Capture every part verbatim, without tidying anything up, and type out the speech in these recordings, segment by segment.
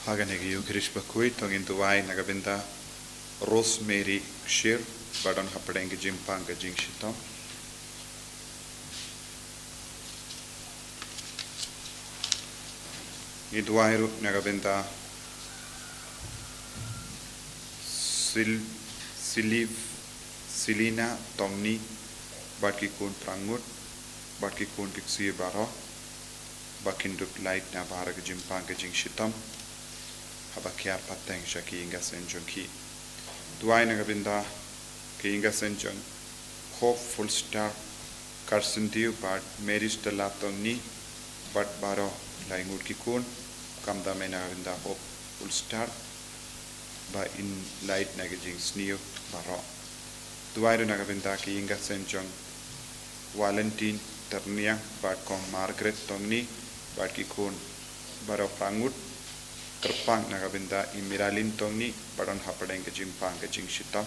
Ha kane ka Eucharist bakhuid to ngin duwai na ka bynta Rosemary Kshir ba don hapdeng ka jingpang ka jingshitom. Ngi duwai ruh na ka bynta Sil Silif Silina Tongni bad ki khun prangut bad ki khun ki ksiew baroh ba kin dup lait na bynta ka jingpang ka jingshitom haba kiar pateng sha ki ïing ka seng jong ki. Duwai na ka bynta ki ïing ka seng jong Hope Fullstar Karsyndiah bad Mary Stella Tongni bad baroh lai ngut ki khun, khamtam eh na ka bynta Hope Fullstar ba in lait na ka jingsniew baroh. Duwai ruh na ka bynta ki ïing ka seng jong Valentine Terniang bad Kong Margaret Tongni bad ki khun baroh prangut, kyrpang na ka bynta i Miralin Tongni ba don hapdeng ka jingpang ka jingshitom.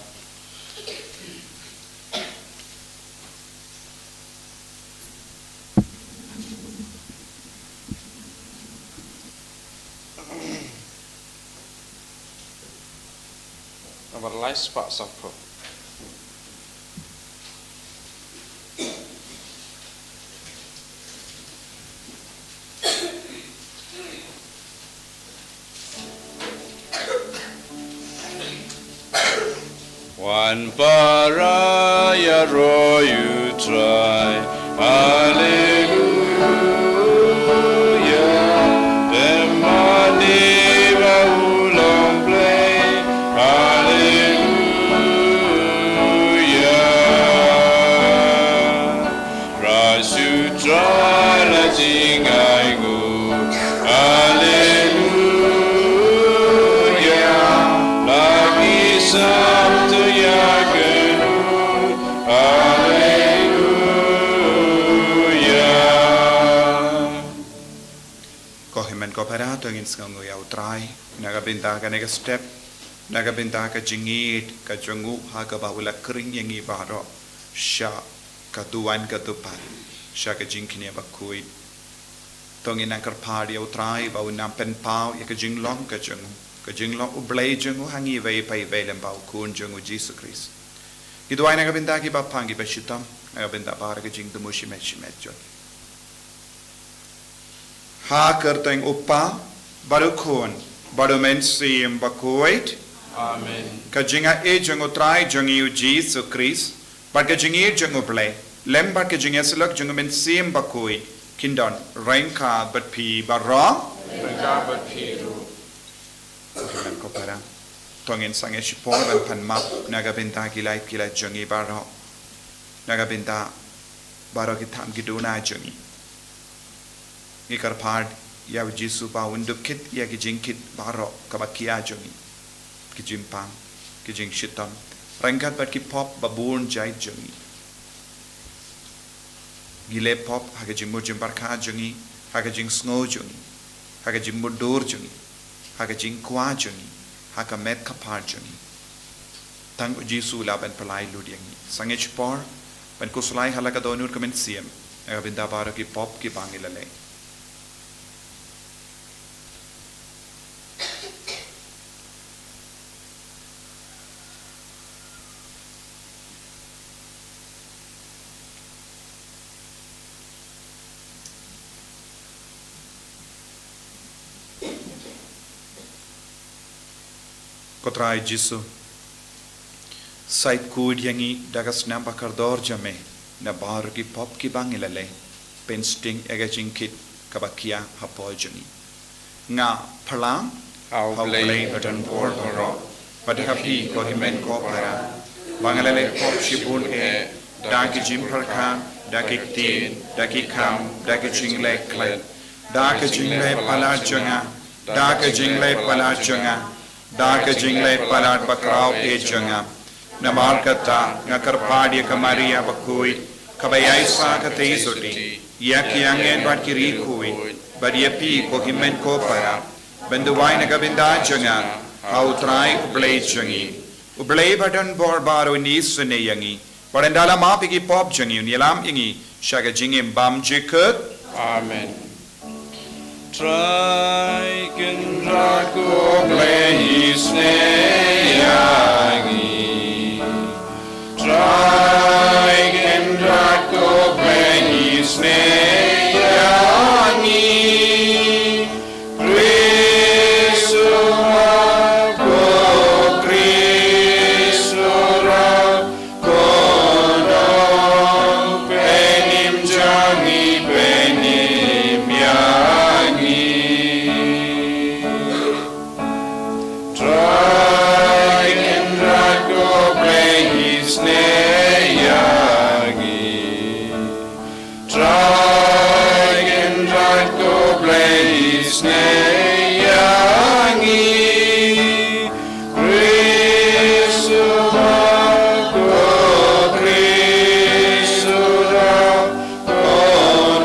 Namar lai spah samphaw. Wan para ïaroh ïa U Trai. Haleluya. Te mane ba u long Blei. Haleluya. Trai Jisu Trai la jingainguh. Haleluya. La ngi sngewthuh ïa kano. Haleluya. Ko hynmen ko para, to ngin sngewnguh ïa U Trai na ka bynta kane ka step, na ka bynta ka jingïeit ka jong u ha kaba u la khring ïa ngi baroh sha ka duwan ka dupat, sha ka jingkñia bakhuid. To ngin nang kyrpad ïa U Trai ba un nang pynpaw ïa ka jinglong ka jong u, ka jinglong U Blei jong u ha ngi iwei pa iwei lem bad U Khun jong u Jisu Khrist. Ngi duwai na ka bynta kiba pang kiba shitom, na ka bynta baroh ka jingthmu shimet shimet jong ngi. Ha ka kyrteng U Kpa, bad U Khun, bad U Mynsiem Bakhuid. Amen. Ka jingaiei jong U Trai jong ngi U Jisu Khrist, bad ka jingïeit jong U Blei, lem bad ka jingïasyllok jong U Mynsiem Bakhuid, kin don ryngkat bad phi baroh. Ryngkat bad phi ruh. Ko hynmen ko para, to ngin sangeh shipor ban pan map na ka bynta ki lait ki lait jong ngi baroh, na ka bynta baroh ki tham ki duna jong ngi. Ngi kyrpad ïa U Jisu ba un dup kit ïa ki jingkit baroh kaba khia jong ngi, ki jingpang, ki jingshitom, ryngkat bad ki pop ba bun jait jong ngi. Ngi leh pop ha ka jingmut jingpyrkhat jong ngi, ha ka jingsngew jong ngi, ha ka jingmutdur jong ngi, ha ka jingkwah jong ngi, ha ka met ka phad jong ngi. Tang U Jisu lah ban pynlait lut ïa ngi. Sangeh shipor ban khuslai ha la ka dohnud ka mynsiem na ka bynta baroh ki pop kiba ngi la leh. Ko Trai Jisu, sa ïakhuid ïa ngi da ka snam ba kordor jong me na baroh ki pop kiba ngi la leh, pynsting ïa ka jingkit kaba khia hapoh jong ngi. Nga pyrshang ha U Blei badonbor baroh, bad ha phi ko hynmen ko para, ba nga la leh pop shibun eh, da ki jingpyrkhat, da ki ktien, da ki kam, da ki jingleh klet, da ki jingleh palat jong nga, da ki jingleh palat jong nga, da ki jingleh palat bakhraw eh jong nga. Namar kata nga kyrpad ïa ka Maria bakhuid, kaba ïaisah katei sotti, ïa ki angel bad ki riewkhuid, bad ïa phi ko hynmen ko para, ban duwai na ka bynta jong nga ha U Trai U Blei jong ngi. U Blei badonbor baroh un isynei ïa ngi, bad un da la map ïa ki pop jong ngi, un ïalam ïa ngi sha ka jingim bymjukut. Amen. Trai Kynrad ko Ko Blei isnei ïa ngi. Trai Kynrad ko Blei isnei ïa ngi. Khrist u map, ko Khrist u rah, ko don pynïap jong ngi, pynïap ïa ngi. Trai Kynrad ko Blei isnei ïa ngi. Trai Kynrad ko Blei isnei ïa ngi. Khrist u map, ko Khrist u rah, ko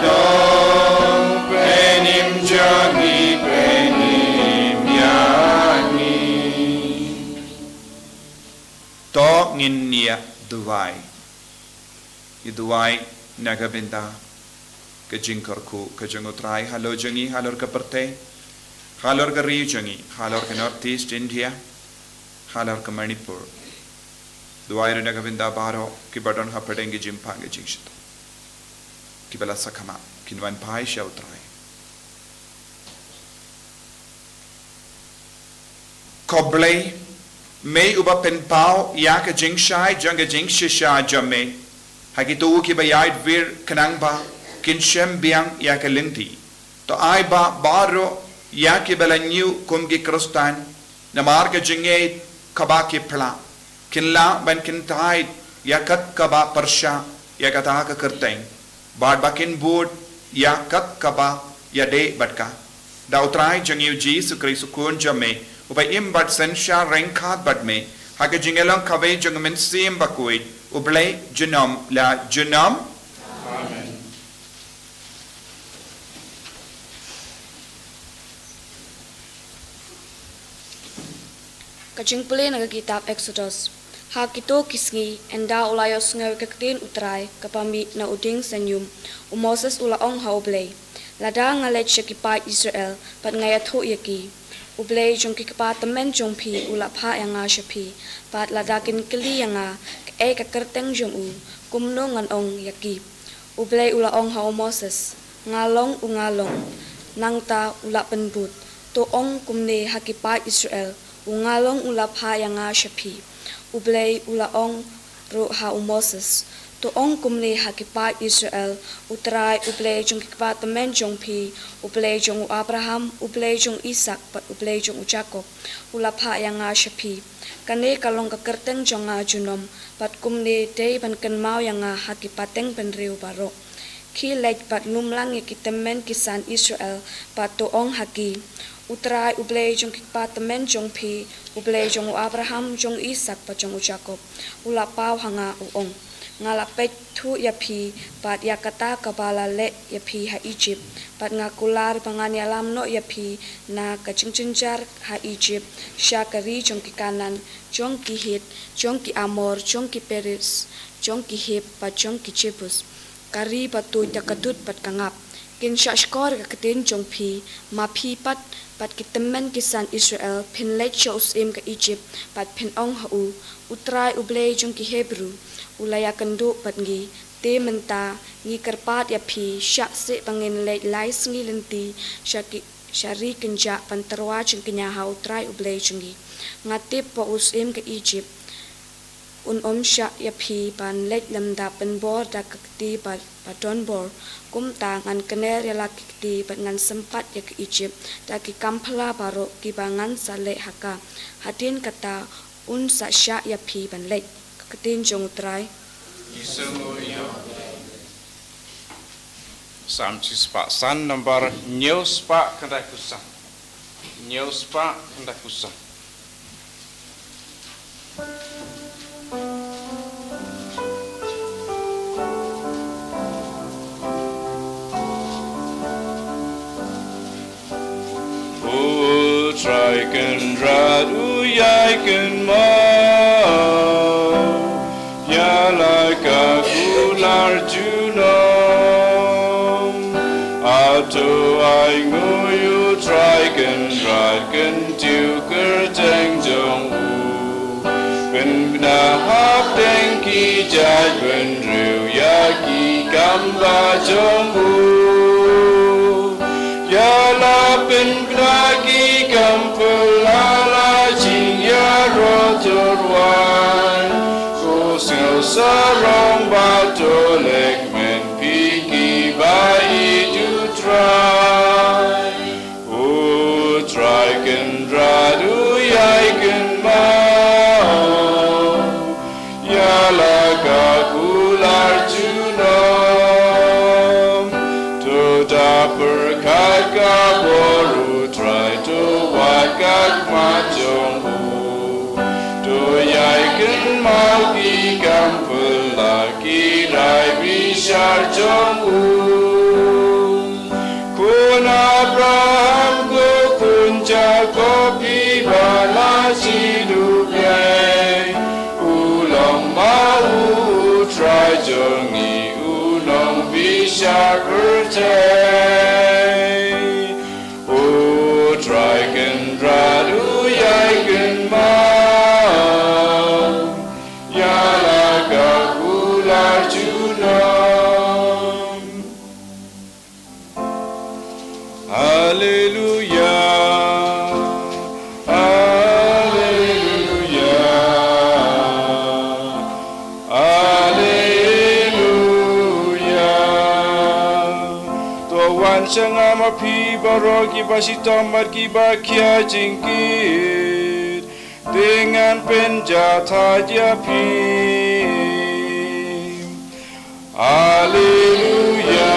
don pynïap jong ngi, pynïap ïa ngi. To ngin ïa duwai. Ngi duwai na ka bynta ka jingkyrkhu ka jong U Trai halor jong ngi, halor ka pyrthei, halor ka ri jong ngi, halor ka North East India, halor ka Manipur. Duwai ruh na ka bynta baroh kiba don hapdeng ka jingpang ka jingshit, kiba la sakma, kin wan phai sha U Trai. Ko Blei, me uba pynpaw ïa ka jingshai jong ka jingshisha jong me ha kito kiba ïaid wir, khnang ba kin shem biang ïa ka lynti. To ai ba baroh ïa kiba la ñiew kum ki Khristan namar ka jingngeit kaba ki phla, kin lah ban kyntait ïa kat kaba pyrshah ïa kata ka kyrteng, bad ba kin bud ïa kat kaba ïadei bad ka. Da U Trai jong ngi U Jisu Khrist U Khun jong me, uba im bad synshar ryngkat bad me ha ka jingïalong kawei jong U Mynsiem Bakhuid, U Blei junom la junom. Amen. Ka jingpule na ka kitab Eksodos. Ha kito ki sngi, ynda u la ïohsngew ïa ka ktien U Trai kaba mih na u dieng snium, u Moses u la ong ha U Blei, lada nga leit sha ki paid Israel bad nga ïathuh ïa ki, U Blei jong ki kpa tymmen jong phi u la phah ïa nga sha phi, bad lada kin kylli ïa nga kaei ka kyrteng jong u, kumno ngan ong ïa ki? U Blei u la ong ha u Moses, nga long u nga long. Nangta u la pynbud, to ong kumne ha ki paid Israel, u nga long u la phah ïa nga sha phi. U Blei u la ong ruh ha u Moses, to ong kumne ha ki paid Israel, U Trai U Blei jong ki kpa tymmen jong phi, U Blei jong u Abraham, U Blei jong u Isak bad U Blei jong u Jakob, u la phah ïa nga sha phi. Kane ka long ka kyrteng jong nga junom, bad kumne dei ban kynmaw ïa nga ha ki pateng bynriew baroh. Khie leit bad lum lang ïa ki tymmen ki san Israel, bad to ong ha ki, U Trai U Blei jong ki kpa tymmen jong phi, U Blei jong u Abraham, jong u Isak bad jong u Jakob, u la paw ha nga, u ong, nga la peit thuh ïa phi bad ïa kata kaba la leh ïa phi ha Ijipt, bad nga kular ba ngan ïalam noh ïa phi na ka jingjynjar ha Ijipt sha ka ri jong ki Kanaan, jong ki Hit, jong ki Amor, jong ki Periz, jong ki Hiv bad jong ki Jebus, ka ri ba tuid da ka dud bad ka ngap. Kin shah shkor ïa ka ktien jong phi, ma phi pat bad ki tymmen ki san Israel phin leit sha u syiem ka Ijipt bad phin ong ha u, U Trai U Blei jong ki Hebru u la ïakynduh bad ngi. Te mynta ngi kyrpad ïa phi, shah seh ba ngin leit lai sngi lynti sha ki, sha ri kynjah ban tyrwa jingkñia ha U Trai U Blei jong ngi. Nga tip ba u syiem ka Ijipt un ym shah ïa phi ban leit lymda pynbor da ka kti ba, ba donbor. Kumta ngan kner ïa la ki kti bad ngan sympat ïa ka Ijipt da ki kam phylla baroh kiba ngan sa leh ha ka. Hadien kata un sa shah ïa phi ban leit. Ka ktien jong U Trai. Psalm shispah san, number hynñiew spah khyndai phew san. Hynñiew spah khyndai phew san. U Trai Kynrad u ïai kynmaw ïa la ka kular junom. Hato ainguh ïa U Trai Kynrad kyntiew kyrteng jong u. Pynbna hapdeng ki jaitbynriew ïa ki kam ba jong u. Ïa la pynbna ki kam phylla la jingïaroh jyrwan. Ko sngewsarong bad to leh kmen phi kiba ïeit u Trai. U Trai Kynrad u ïai kynmaw ïa la ka kular junom. To da pyrkhat ka bor u Trai, to wad ka khmat jong u. To ïai kynmaw ki kam phylla, ki rai bishar jong u. Khun Abraham, ko khun Jakob, phi ba la jied U Blei. U long ma u Trai jong ngi, u nongbishar pyrthei. U Trai Kynrad u ïai kynmaw ïa la ka kular junom. Alleluia. Alleluia. Alleluia. To wan sha nga ma phi baroh kiba shitom bad kiba khia jingkit. Te ngan pynjahthait ïa phi. Alleluia.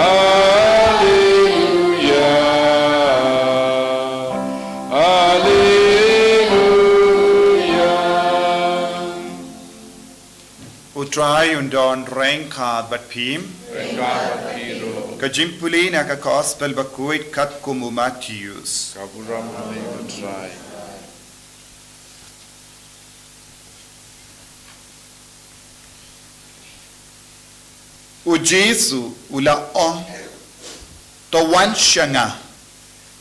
Alleluia. Alleluia. U Trai un don ryngkat bad phi. Ryngkat bad phi ruh. Ka jingpule na ka Gospel bakhuid katkum u Mathaios. Ka burom ïa u Trai. U Jisu u la ong, to wan sha nga,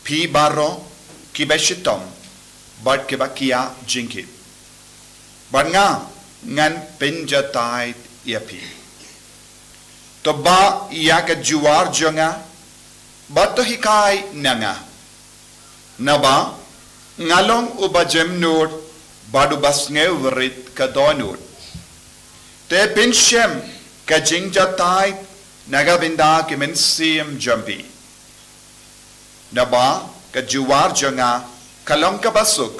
phi baroh kiba shitom bad kiba khia jingkit, bad nga ngan pynjahthait ïa phi. To bah ïa ka jubab jong nga bad to hikai na nga. Naba nga long uba jemnud bad uba sngewrit ka dohnud. Te phin shem ka jingjahthait na ka bynta ki mynsiem jong phi. Naba ka jubab jong nga ka long kaba suk,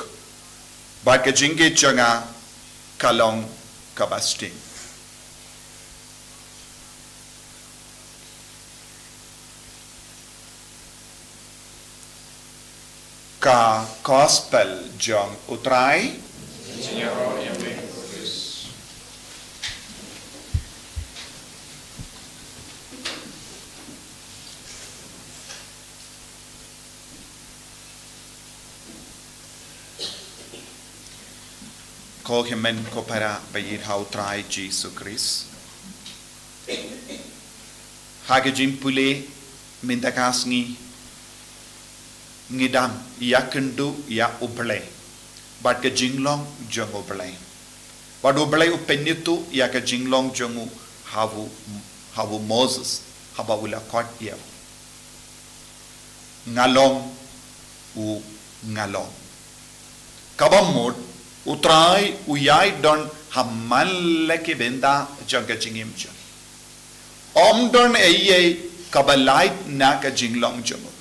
bad ka jingkit jong nga ka long kaba sting. Ka Gospel jong u Trai. Ko hynmen ko para ba ïeit ha u Trai Jisu Khrist. Ha ka jingpule mynta ka sngi ngi dang ïakynduh ïa U Blei bad ka jinglong jong U Blei. Bad U Blei u pynithuh ïa ka jinglong jong u ha u, ha u Moses, haba u la khot ïa u. Nga long u nga long. Kaba mut u Trai u ïai don ha man la ki bynta jong ka jingim jong ngi. Ym don ei ei kaba lait na ka jinglong jong U Blei.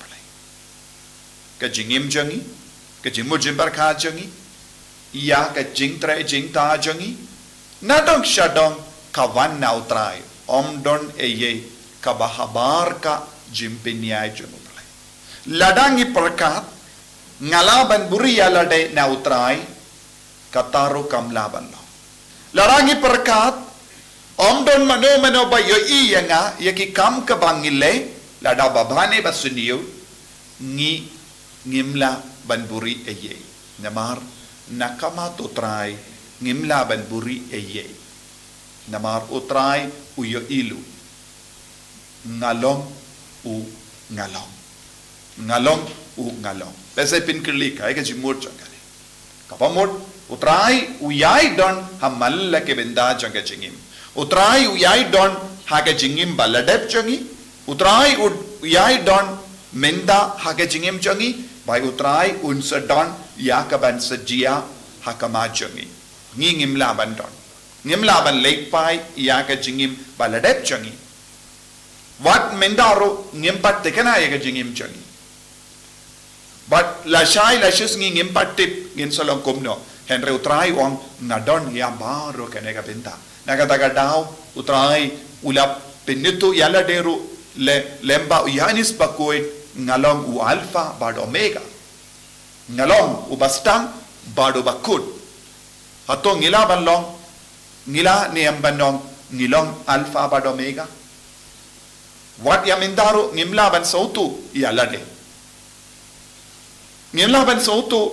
Ka jingim jong ngi, ka jingmut jingpyrkhat jong ngi, ïa ka jingtrei jingtah jong ngi, nadong shadong ka wan na u Trai, ym don ei ei kaba habar ka jingpynïaid jong U Blei. Lada ngi pyrkhat, nga lah ban buhrieh ïa lade na u Trai, kata ruh kam lah ban long. Lada ngi pyrkhat, ym don mano mano ba ïohi ïa nga, ïa ki kam kaba ngi leh, lada ba bha ne ba sniew, ngi, ngim lah ban buhrieh ei ei. Namar, na ka mat u Trai, ngim lah ban buhrieh ei ei. Namar u Trai, u ïohi lu. Nga long, u nga long. Nga long u nga long. Lehse phin kylli kaei ka jingmut jong kane. Kaba mut, U Trai u ïai don ha man la ki bynta jong ka jingim. U Trai u ïai don ha ka jingim ba la dep jong ngi. U Trai u ïai don mynta ha ka jingim jong ngi. Bad U Trai un sa don ïa kaban sa jia ha khmat jong ngi. Ngi ngim lah ban don. Ngim lah ban leit phai ïa ka jingim ba la dep jong ngi. Wat mynta ruh ngim pat thikna ïa ka jingim jong ngi. Bad lashai lashisngi ngim pat tip ngin sa long kumno. Hynrei U Trai u ong nga don ïa baroh kane ka bynta. Na kata ka daw U Trai u la pynithuh ïa lade ruh lem, lem bad u Ïoannis Bakhuid, nga long u Alpha bad Omega. Nga long uba sdang bad uba kut. Hato ngi lah ban long, ngi lah ne em ban long, ngi long Alpha bad Omega? Wat ïa mynta ruh ngim lah ban sngewthuh ïa lade. Ngim lah ban sngewthuh,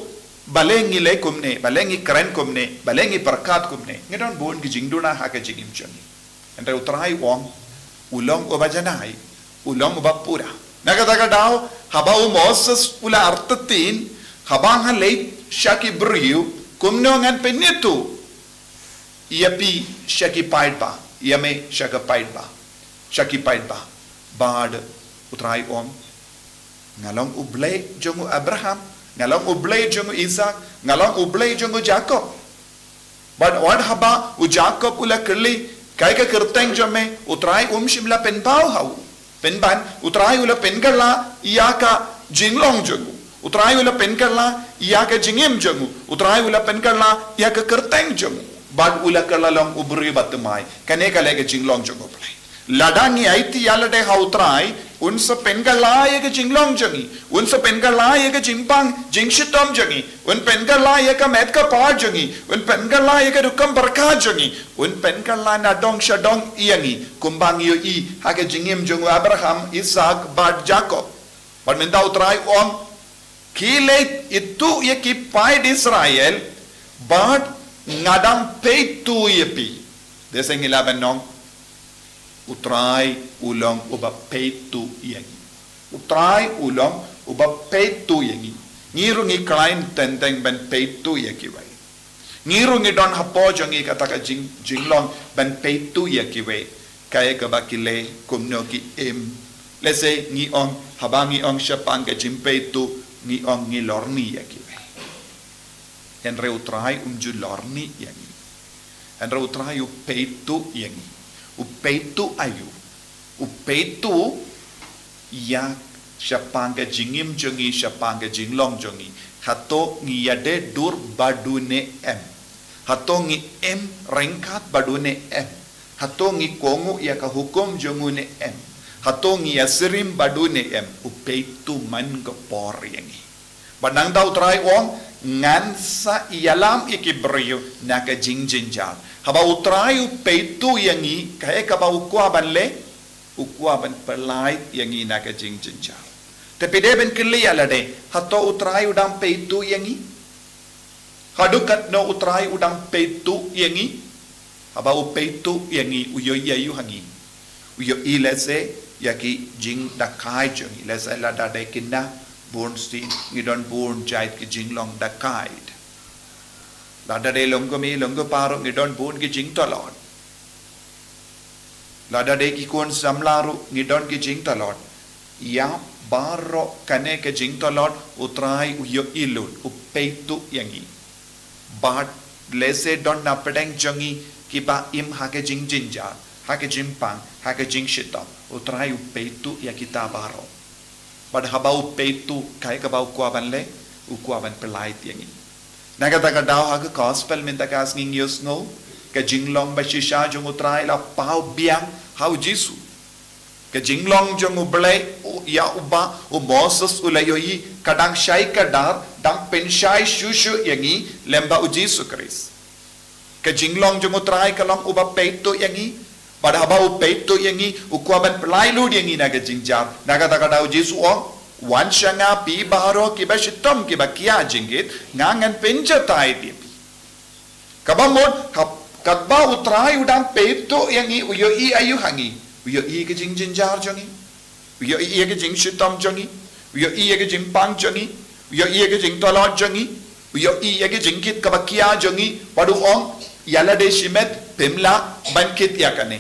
balei ngi leh kumne, balei ngi kren kumne, balei ngi pyrkhat kumne. Ngi don bun ki jingduna ha ka jingim jong ngi. Hynrei U Trai u ong, u long uba janai, u long uba pura. Na kata ka daw, haba u Moses u la artatien, haba nga leit sha ki briew, kumno ngan pynithuh ïa phi sha ki paidbah, ïa me sha ki paidbah, sha ki paidbah. Bad U Trai u ong, nga long U Blei jong u Abraham, nga long U Blei jong u Isaak, nga long U Blei jong u Jakob. Bad wat haba u Jakob u la kylli, kaei ka kyrteng jong me, U Trai um shym la pynpaw ha u. Pynban, U Trai u la pynkylla ïa ka jinglong jong u. U Trai u la pynkylla ïa ka jingim jong u. U Trai u la pynkylla ïa ka kyrteng jong u. Bad u la kylla long u briew ba thymmai. Kane ka long ka jinglong jong U Blei. Lada ngi aiti ïa lade ha U Trai, un sa pynkylla ïa ka jinglong jong ngi, un sa pynkylla ïa ka jingpang jingshitom jong ngi, un pynkylla ïa ka met ka por jong ngi, un pynkylla ïa ka rukom pyrkhat jong ngi, un pynkylla na dong sha dong ïa ngi, kumba ngi ïohi ha ka jingim jong u Abraham, Isaak bad Jakob. Bad mynta U Trai u ong, ki leit ithuh ïa ki paid Israel, bad nga dang peit tuh ïa phi. Te sa ngi lah ban ong, U Trai u long uba peit tuh ïa ngi. U Trai u long uba peit tuh ïa ngi. Ngi ruh ngi khlaiñ teng teng ban peit tuh ïa kiwei. Ngi ruh ngi don hapoh jong ngi kata ka jing, jinglong ban peit tuh ïa kiwei. Kaei kaba ki leh, kumno ki im. Lehse ngi ong, haba ngi ong shaphang ka jingpeit tuh, ngi ong ngi lorni ïa kiwei. Hynrei U Trai um ju lorni ïa ngi. Hynrei U Trai u peit tuh ïa ngi. U peit tuh aïu? U peit tuh ïa shaphang ka jingim jong ngi, shaphang ka jinglong jong ngi. Hato ngi ïadei dur bad u ne em? Hato ngi im ryngkat bad u ne em? Hato ngi kohnguh ïa ka hukum jong u ne em? Hato ngi ïasyriem bad u ne em? U peit tuh man ka por ïa ngi. Bad nangta U Trai u ong, ngan sa ïalam ïa ki briew na ka jingjynjar. Haba U Trai u peit tuh ïa ngi, kaei kaba u kwah ban leh, u kwah ban pyllait ïa ngi na ka jingjynjar. Te phi dei ban kylli ïa lade, hato U Trai u dang peit tuh ïa ngi? Haduh katno U Trai u dang peit tuh ïa ngi? Haba u peit tuh ïa ngi, u ïohi aïu ha ngi? U ïohi lehse ïa ki jingdakaid jong ngi. Lehse lada dei kine, bun sien ngi don bun jait ki jinglong dakaid. Lada dei long kumne long kumne ruh ngi don bun ki jingtlot. Lada dei ki khun samla ruh ngi don ki jingtlot. Ïa baroh kane ka jingtlot U Trai u ïohi lut, u peit tuh ïa ngi. Bad lehse don na pdeng jong ngi kiba im ha ka jingjynjar, ha ka jingpang, ha ka jingshitom. U Trai u peit tuh ïa kita baroh. Bad haba u peit tuh, kaei kaba u kwah ban leh, u kwah ban pyllait ïa ngi. Na kata ka daw ha ka gospel mynta ka sngi ngi ïohsngew, ka jinglong ba shisha jong U Trai la paw biang ha u Jisu. Ka jinglong jong U Blei, u, ïa uba u Moses u la ïohi, ka dang shai kdar, dang pynshai shuh shuh ïa ngi lem bad u Jisu Khrist. Ka jinglong jong U Trai ka long uba peit tuh ïa ngi. Bad haba u peit tuh ïa ngi, u kwah ban pyllait lut ïa ngi na ka jingjynjar. Na kata ka daw Jisu u ong, wan sha nga phi baroh kiba shitom kiba khia jingkit, nga ngan pynjot ïa phi. Kaba mut, hap, katba U Trai u dang peit tuh ïa ngi, u ïohi aïu ha ngi? U ïohi ka jingjynjar jong ngi. U ïohi ïa ka jingshitom jong ngi. U ïohi ïa ka jingpang jong ngi, u ïohi ïa ka jingtlot jong ngi, u ïohi ïa ka jingkit kaba khia jong ngi, bad u ong, ïa lade shimet phim lah ban kit ïa kane.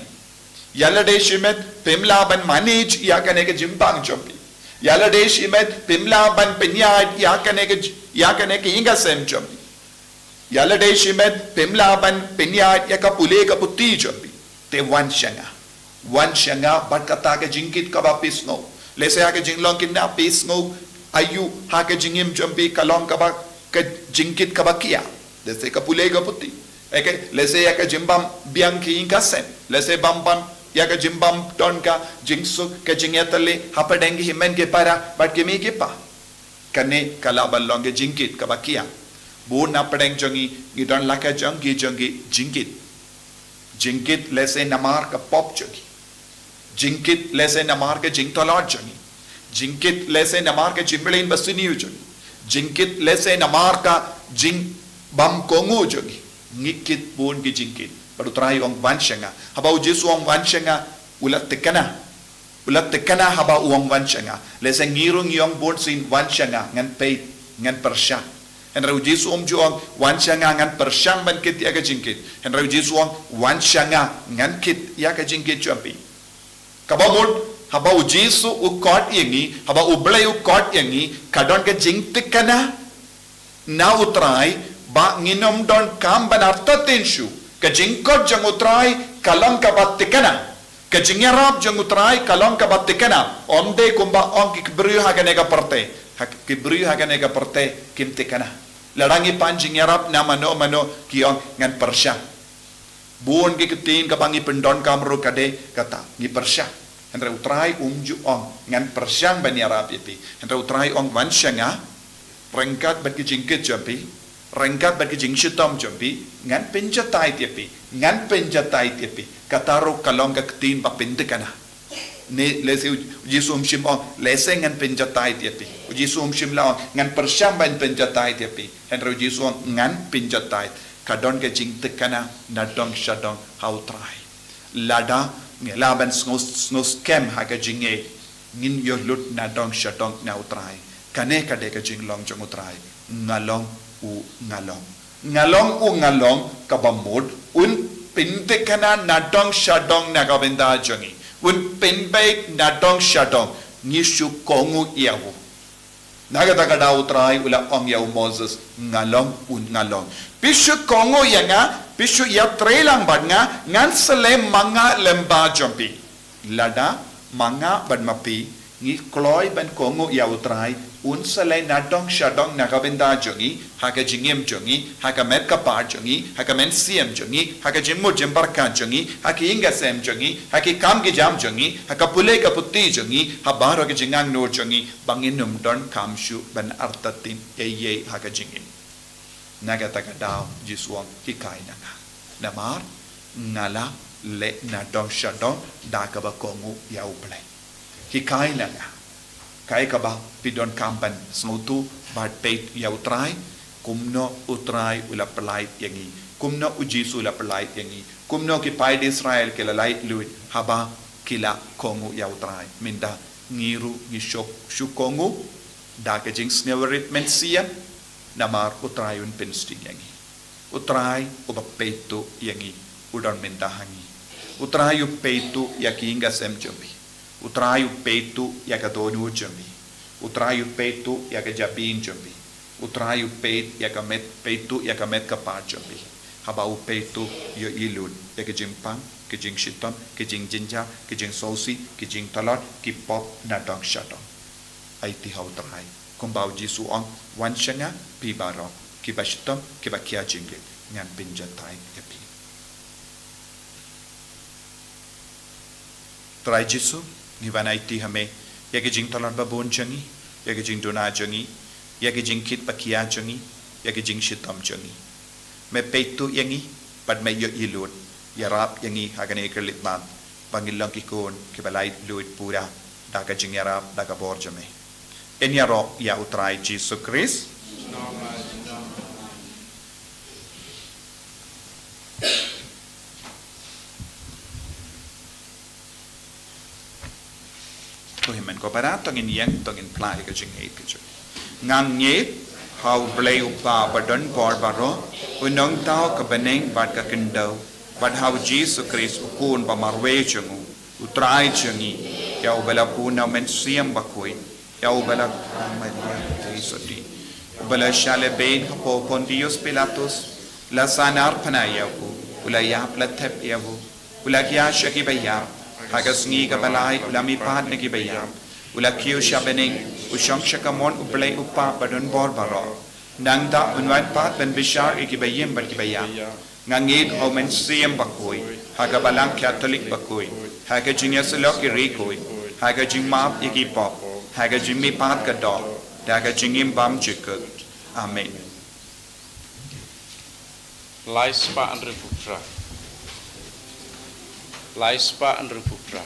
Ïa lade shimet phim lah ban manage ïa kane ka jingpang jong phi. Ïa lade shimet phim lah ban pynïaid ïa kane ka j-, ïa kane ka ïing ka sem jong phi. Ïa lade shimet phim lah ban pynïaid ïa ka pule ka puthi jong phi. Te wan sha nga. Wan sha nga bad kata ka jingkit kaba phi sngew. Lehse ha ka jinglong khynnah phi sngew aïu ha ka jingim jong phi ka long kaba ka jingkit kaba khia. Lehse ka pule ka puthi. Eke, lehse ïa ka jingbym biang ka ïing ka sem. Lehse bym bam ïa ka jingbym don ka jingsuk ka jingïatylli hapdeng ki hynmen ki para bad ki mei ki pa. Kane ka lah ban long ka jingkit kaba khia. Bun na pdeng jong ngi, ngi don la ka jong ngi jong ngi jingkit. Jingkit lehse namar ka pop jong ngi. Jingkit lehse namar ka jingtlot jong ngi. Jingkit lehse namar ka jingmlien ba sniew jong ngi. Jingkit lehse namar ka jingbymkohnguh jong ngi. Ngi kit bun ki jingkit. Bad u Trai u ong wan sha nga. Haba u Jisu u ong wan sha nga, u la thikna. U la thikna haba u ong wan sha nga. Lehse ngi ruh ngi ong bun sien wan sha nga, ngan peit, ngan pyrshang. Hynrei u Jisu um ju ong wan sha nga ngan pyrshang ban kit ïa ka jingkit. Hynrei u Jisu u ong wan sha nga ngan kit ïa ka jingkit jong phi. Kaba mut, haba u Jisu u khot ïa ngi, haba u Blei u khot ïa ngi, ka don ka jingthikna na u Trai, ba ngin ym donkam ban artatien shuh. Ka jingkhot jong u Trai ka long kaba thikna. Ka jingïarap jong u Trai ka long kaba thikna. Ym dei kumba ong ki briew ha kane ka pyrthei. Ha ki briew ha kane ka pyrthei kim thikna. Lada ngi pan jingïarap na mano mano ki ong ngan pyrshang. Bun ki ktien kaba ngi pyndonkam ruh ka dei kata, ngi pyrshang. Hynrei u Trai um ju ong ngan pyrshang ban ïarap ïa phi. Hynrei u Trai ong wan sha nga, ryngkat bad ki jingkit jong phi, ryngkat bad ki jingshitom jong phi, ngan pynjatai ïa phi, ngan pynjatai ïa phi. Kata ruh ka long ka ktien ba pynthikna. Ne lehse u Jisu um shym ong lehse ngan pynjatai ïa phi. U Jisu um shym la ong ngan pyrshang ban pynjatai ïa phi. Hynrei u Jisu u ong ngan pynjatai. Ka don ka jingthikna na dong sha dong ha u Trai. Lada ngi lah ban sngew, sngew skhem ha ka jingngeit, ngin ïoh lut na dong sha dong na u Trai. Kane ka dei ka jinglong jong u Trai. Nga long u nga long. Nga long u nga long kaba mut un pynthikna na dong sha dong na ka bynta jong ngi. Un pynbeit na dong sha dong. Ngi shu kohnguh ïa u. Na kata ka daw u Trai u la ong ïa u Moses, nga long u nga long. Phi shu kohnguh ïa nga, phi shu ïatrei lang bad nga, ngan sa leh ma nga lem bad jong phi. Lada ma nga bad ma phi ngi kloi ban kohnguh ïa u Trai, un sa leh na dong sha dong na ka bynta jong ngi, ha ka jingim jong ngi, ha ka met ka par jong ngi, ha ka mynsiem jong ngi, ha ka jingmut jingpyrkhat jong ngi, ha ka ïing ka sem jong ngi, ha ki kam ki jam jong ngi, ha ka pule ka puthi jong ngi, ha baroh ka jingangnud jong ngi, ba ngin ym donkam shuh ban artatien ei ei ha ka jingim. Na kata ka daw Jisu u ong hikai na nga. Namar nga la leh na dong sha dong da kaba kohnguh ïa u Blei. Hikai na nga. Kaei kaba phi donkam ban sngewthuh bad peit ïa u Trai, kumno u Trai u la pyllait ïa ngi, kumno u Jisu u la pyllait ïa ngi, kumno ki paid Israel ki la lait luid haba ki la kohnguh ïa u Trai. Mynta ngi ruh ngi shu, shu kohnguh da ka jingsngewrit mynsiem, namar u Trai un pynsting ïa ngi. U Trai uba peit tuh ïa ngi u don mynta ha ngi. U Trai u peit tuh ïa ki ïing ka sem jong phi. U Trai u peit tuh ïa ka dohnud jong phi. U Trai u peit tuh ïa ka jabieng jong phi. U Trai u peit ïa ka met, peit tuh ïa ka met ka par jong phi. Haba u peit tuh, ïohi lut ïa ka jingpang, ka jingshitom, ka jingjynjar, ka jingsngewsih, ka jingtlot, ki pop na dong sha dong. Aiti ha u Trai. Kumba u Jisu u ong, wan sha nga, phi baroh kiba shitom, kiba khia jingkit, ngan pynjatai ïa phi. Trai Jisu, ngi wan aiti ha me ïa ki jingtlot ba bun jong ngi, ïa ki jingduna jong ngi, ïa ki jingkit ba khia jong ngi, ïa ki jingshitom jong ngi. Me peit tuh ïa ngi bad me ïohi lut. Ïarap ïa ngi ha kane ka khyllipmat ba ngin long ki khun kiba lait luid pura da ka jingïarap, da ka bor jong me. Yn ïaroh ïa u Trai Jisu Khrist. To hynmen ko Para, to ngin ïeng, to ngin phla ïa ka jingngeit ka jong. Nga ngeit ha U Blei U Kpa ba don bor baroh, u nongthaw ka bneng bad ka khyndew, bad ha U Jisu Khrist u Khun ba marwei jong u, U Trai jong ngi, ïa uba la bun na U Mynsiem Bakhuid, ïa uba la kha Maria Theisotti, uba la shah lehbeiñ hapoh Pontius Pilatus, la sahnarphna ïa u, u la ïap, la thep ïa u, u la khia sha ki baïap, ha ka sngi kaba lai u la mihpat na ki baïap, u la kiew sha bneng, u shong sha kamon U Blei U Kpa ba don bor baroh. Nangta un wan pat ban bishar ïa ki baïing bad ki baïap. Nga ngeit ha U Mynsiem Bakhuid, ha ka Balang Katholik bakhuid, ha ka jingïasyllok ki riewkhuid, ha ka jingmap ïa ki pop, ha ka jingmihpat ka doh, da ka jingim bymjukut. Amen. Lai spah hynriewphew phra. Lai spah hynriewphew phra.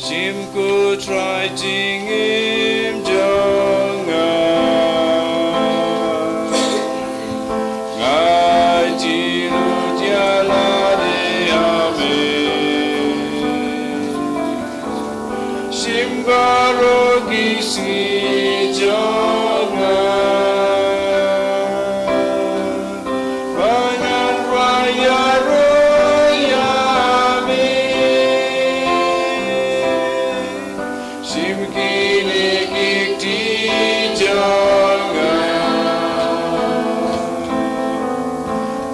Shim, ko Trai, jingim jong nga. Nga ai lut ïa lade ha me. Shim baroh ki sngi jong nga, ba ngan rai ïaroh ïa me. Shim kine ki kti jong nga,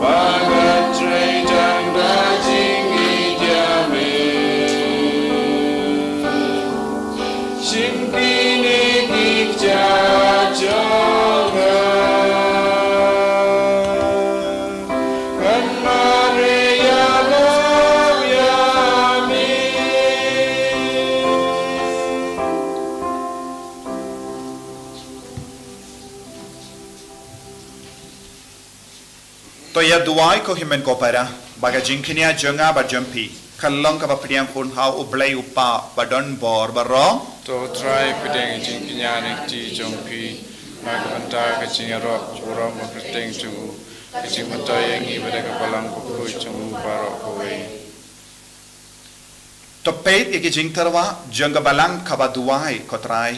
ba ngan trei tang da jingngeit ïa me. Shim kine ki kjat jong nga, ngan mareh ïalap ïa me. To ïa duwai, ko hynmen ko para, ba ka jingkñia jong nga bad jong phi kan long kaba pdiang khun ha U Blei U Kpa ba don bor baroh. To Trai, pdiang ka jingkñia na ki kti jong phi na ka bynta ka jingïaroh burom ba kyrteng jong u, ka jingmyntoi ïa ngi bad ïa ka Balang Bakhuid jong u baroh kawei. To peit ïa ki jingtyrwa jong ka Balang kaba duwai, ko Trai,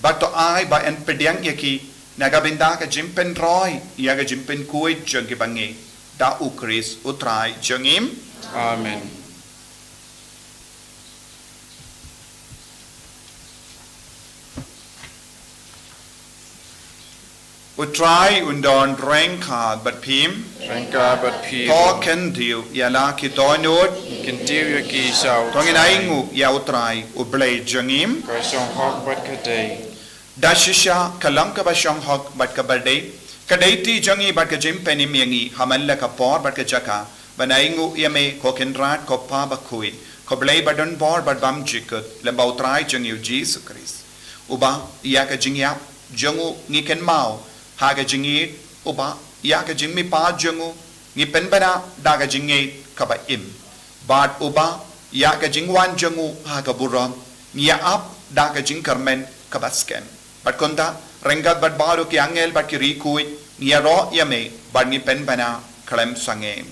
bad to ai ba yn pdiang ïa ki na ka bynta ka jingpynroi ïa ka jingpynkhuid jong ki bangeit, da U Khrist U Trai jong ngi. Amen. U Trai un don ryngkat bad phi. Ryngkat bad phi. To kyntiew ïa la ki dohnud. Kyntiew ïa ki sha U Trai. To ngin ainguh ïa U Trai, U Blei jong ngi. Ka shong hok bad ka dei. Da shisha ka long kaba shong hok bad kaba dei, ka dei kti jong ngi bad ka jingpynim ïa ngi ha man la ka por bad ka jaka, ban ainguh ïa me, ko Kynrad, ko Pa Bakhuid, ko Blei ba don bor bad bymjukut, lem bad U Trai jong ngi U Jisu Khrist, uba ïa ka jingïap jong u ngi kynmaw ha ka jingïeit, uba ïa ka jingmihpat jong u ngi pynbna da ka jingngeit kaba im, bad uba ïa ka jingwan jong u ha ka burom ngi ïa ap da ka jingkyrmen kaba skhem. Bad kumta, ryngkat bad baroh ki angel bad ki riewkhuid, ngi ïaroh ïa me bad ngi pynbna khlem sangeh.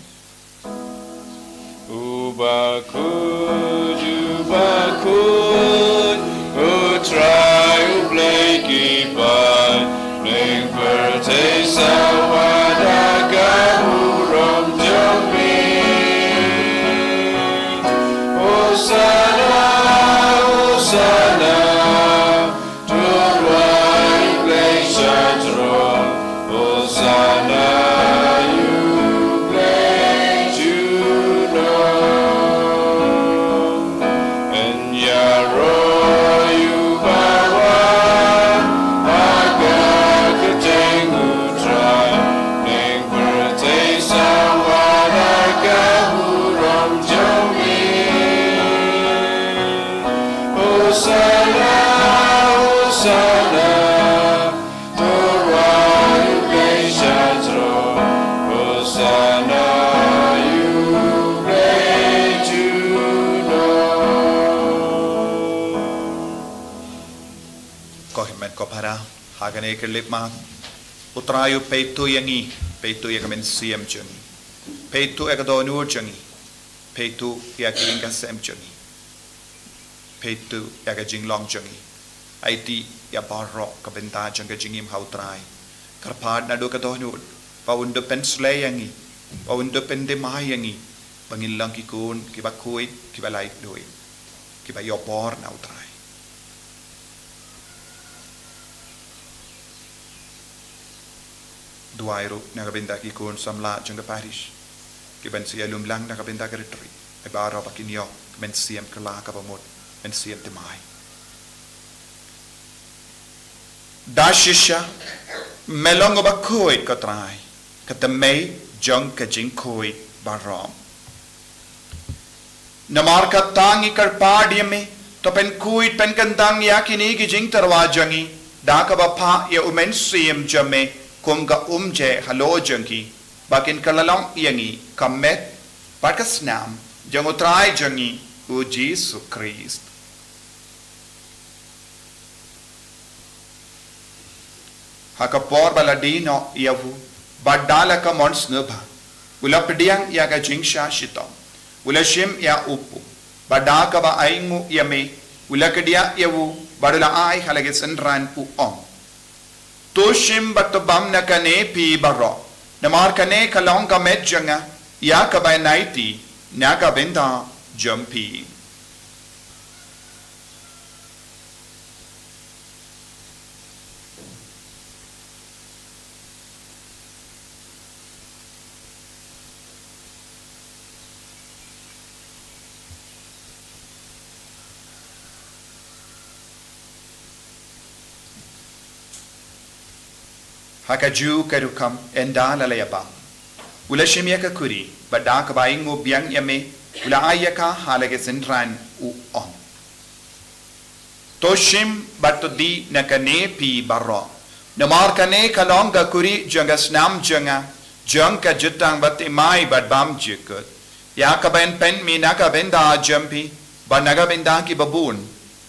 U Bakhuid, U Bakhuid, U Trai U Blei ki paid, ning pyrthei sawa da ka burom jong me. Hosana, Hosana, to rwai U Blei sha jrong. Hosana ïa U Blei junom. Yn ïaroh ïa u bawan ha ka kyrteng U Trai. Ning pyrthei sawa da ka burom jong me. Hosana, Hosana, to rwai U Blei sha jrong. Hosana ïa U Blei junom. Ko hynmen ko para, ha kane ka khyllipmat U Trai u peit ïa ngi Peit to ïa ka mynsiem jong ngi. Peit to ïa ka dohnud jong ngi. Peit to ïa ka ïing ka sem jong ngi. Peit to ïa ka jinglong jong ngi. Aiti ïa baroh ka bynta jong ka jingim ha U Trai. Kyrpad naduh ka dohnud ba un da pynsleh ïa ngi, ba un da pyndem ïa ngi, ba ngin long ki khun kiba khuid, kiba laitluid, kiba ïoh bor na U Trai. Duwai ruh na ka bynta ki khun samla jong ka parish, kiban sa ïalum lang na ka bynta ka retreat. Ai baroh ba kin ïoh ka mynsiem kylla kaba mut, mynsiem thymmai. Da shisha me long uba khuid, ko Trai, ka thymmei jong ka jingkhuid baroh. Namar kata ngi kyrpad ïa me, to pynkhuid pynkyntang ïa kine ki jingtyrwa jong ngi da kaba phah ïa U Mynsiem jong me kum ka umjai halor jong ngi, ba kin kylla long ïa ngi ka met bad ka snam jong U Trai jong ngi U Jisu Khrist. Ha ka por ba la die noh ïa u, bad da la ka mon sngewbha, u la pdiang ïa ka jingshah shitom, u la shim ïa u pop, bad da kaba ainguh ïa me, u la kdiah ïa u, bad u la ai ha la ki synran, u ong: To shim bad to bam na kane phi baroh, namar kane ka long ka met jong nga, ïa kaba yn aiti na ka bynta jong phi. Ha kajuh ka rukom, ynda la la ïa bam, u la shim ïa ka khuri, bad da kaba ainguh biang ïa me, u la ai ïa ka ha la ki synran, u ong: To shim bad to die na kane phi baroh, namar kane ka long ka khuri jong ka snam jong nga, jong ka jutang bathymmai bad bymjukut, ïa kaba yn pynmih na ka bynta jong phi bad na ka bynta kiba bun,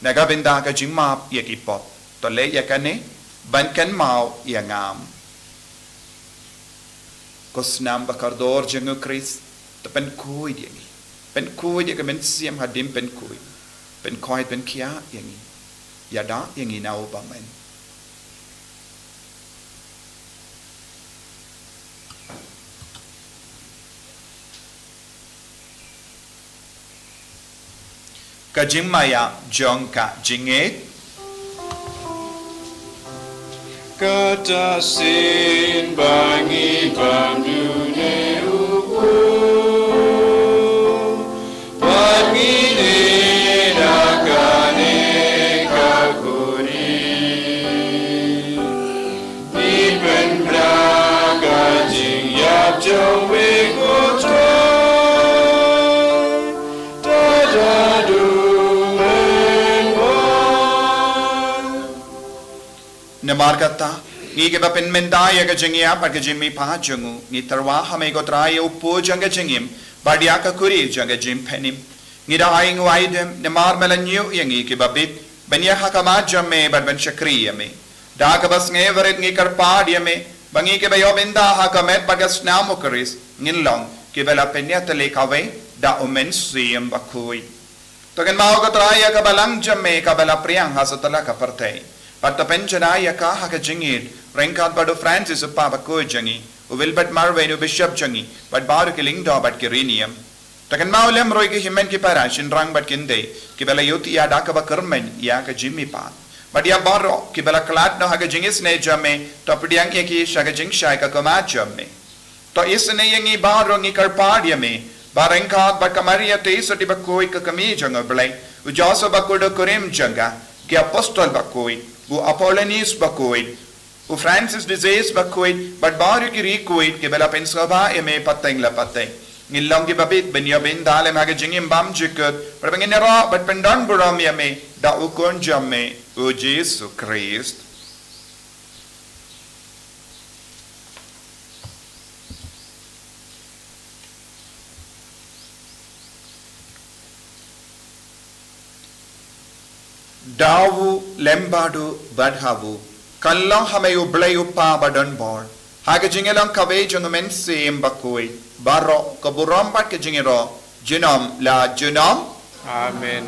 na ka bynta ka jingmap ïa ki pop. To leh ïa kane ban kynmaw ïa nga. Ko snam ba kordor jong U Khrist, to pynkhuid ïa ngi. Pynkhuid ïa ka mynsiem hadien pynkhuid. Pynkhuid pynkhiah ïa ngi. Ïada ïa ngi na u bymman. Ka jingmaïa jong ka jingngeit. Kata shisien ba ngi bam dune u pop, bad ngi die na kane ka khuri, ngi pynbna ka jingïap jong me, ko Trai, da haduh mynba. Namar kata, ngi kiba pynmynta ïa ka jingïap bad ka jingmihpat jong u, ngi tyrwa ha me, ko Trai, ïa u pop jong ka jingim, bad ïa ka khuri jong ka jingpynim. Ngi da ainguh aidem, namar me la ñiew ïa ngi kiba bit, ban ïaid ha khmat jong me bad ban shakri ïa me. Da kaba sngewrit ngi kyrpad ïa me, ba ngi kiba ïoh bynta ha ka met bad ka snam U Khrist, ngin long kiba la pynïatylli kawei da U Mynsiem Bakhuid. To kynmaw, ko Trai, ïa ka balang jong me kaba la pdiang ha satlak ka pyrthei, bad to pynjanai ïa ka ha ka jingïeid, ryngkat bad u Francis u Kpa Bakhuid jong ngi, u Wilbert Marwein u Bishop jong ngi, bad baroh ki lyngdoh bad ki riewniam. To kynmaw lem ruh ïa ki hynmen ki para shynrang bad ki khyndai, kiba la ïohi ïa da kaba kyrmen ïa ka jingmihpat. Bad ïa baroh kiba la khlad noh ha ka jingisynei jong me, to pdiang ïa ki sha ka jingshai ka khmat jong me. To isynei ïa ngi baroh, ngi kyrpad ïa me, ba ryngkat bad ka Maria Theisotti Bakhuid ka kmie jong U Blei, u Joseph Bakhuid u kurim jong ka, ki apostol bakhuid, u Apolonius Bakhuid, u Francis de Sales Bakhuid, bad baroh ki riewkhuid kiba la pynsngewbha ïa me pateng la pateng. Ngin long kiba bit ban ïoh bynta lem ha ka jingim bymjukut, bad ba ngin ïaroh bad pyndonburom ïa me da u Khun jong me, u Jisu Khrist. Da u lem bad u bad ha u, kan long ha me U Blei U Kpa badonbor, Ha ka jingïalong kawei jong u Mynsiem Bakhuid, baroh ka burom bad ka jingïaroh, junom la junom. Amen.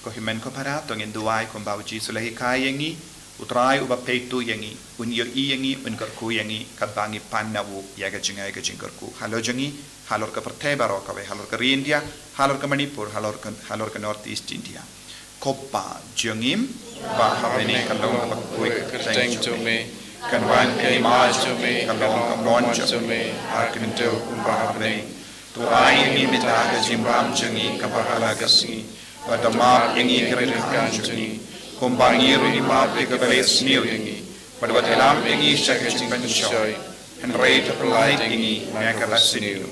Ko hynmen ko para, to ngin duwai kumba u Jisu u la hikai ïa ngi. U Trai uba peit to ïa ngi un ïohi ïa ngi, un kyrkhu ïa ngi katba ngi pan na u ïa ka jingai ka jingkyrkhu halor jong ngi, halor ka pyrthei baroh kawei, halor ka ri India, halor ka Manipur, halor ka, halor ka North East India. Ko Pa jong ngi ba ha bneng, ka long kaba khuid ka kyrteng jong me. Kan wan ka hima jong me, ka long ka mon jong me ha ka khyndew kumba ha bneng. To ai ïa ngi mynta ka jingbam jong ngi kaba ha la ka sngi, bad to map ïa ngi ki ryngkang jong ngi, kumba ngi ruh ngi map ïa kiba leh sniew ïa ngi, bad wat ïalam ïa ngi sha ka jingpynshoi, hynrei to pyllait ïa ngi na kaba sniew.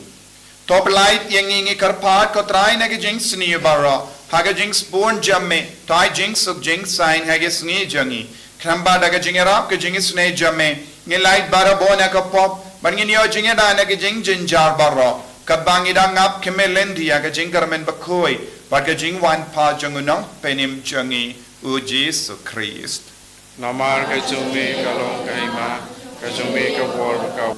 To pyllait ïa ngi, ngi kyrpad ko Trai, na ka jingsniew baroh, ha ka jingsbun jong me, to ai jingsuk jingsaiñ ha ka sngi jong ngi. Khnang ba da ka jingïarap ka jingisynei jong me, ngin lait barabor na ka pop, bad ngin ïoh jingïada na ka jingjynjar baroh, katba ngi dang ap khmih lynti ïa ka jingkyrmen bakhuid bad ka jingwan pat jong u Nongpynim jong ngi, u Jisu Khrist. Namar ka jong me ka long ka hima, ka jong me ka bor, ka